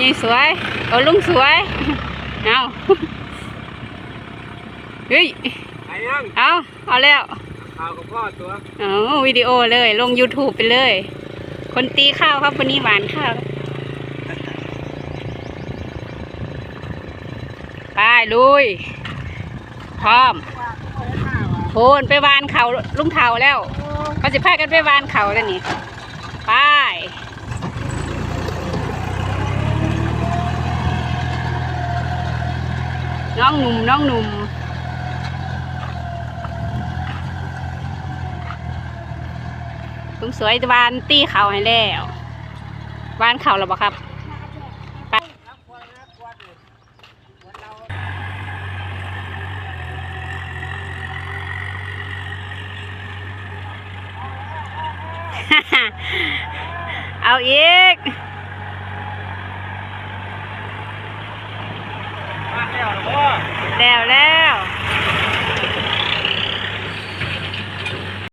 ນີ້ສວຍ ເອົາ ລຸງສວຍ ເອົາ ເຮີ້ຍ ຫາຍັງ? ເອົາ ເອົາແລ້ວ ຂ່າວກໍພໍຕົວະ ເອົາ ວິດີໂອເລີຍ ລົງຢູທູບໄປເລີຍ ຄົນຕີຂ່າວເຮົາ ຜູ້ນີ້ຫວ່ານຂ່າວ ໄປລຸຍ ພ້ອມ ໂພນ ໄປຫວ່ານເຂົ້າລຸງເຖົ້າແລ້ວ ເຂົາຊິພາກັນໄປຫວ່ານເຂົ້າແລ້ວນີ້ ໄປ ນ້ອງໜຸ່ມ ນ້ອງໜຸ່ມ ລຸງສວຍຫວ່ານຕີເຂົ້າໃຫ້ແລ້ວ ຫວ່ານເຂົ້າແລ້ວບໍ່ຄັບ? ໄປ ເອົາອີກ ແລ້ວແລ້ວ.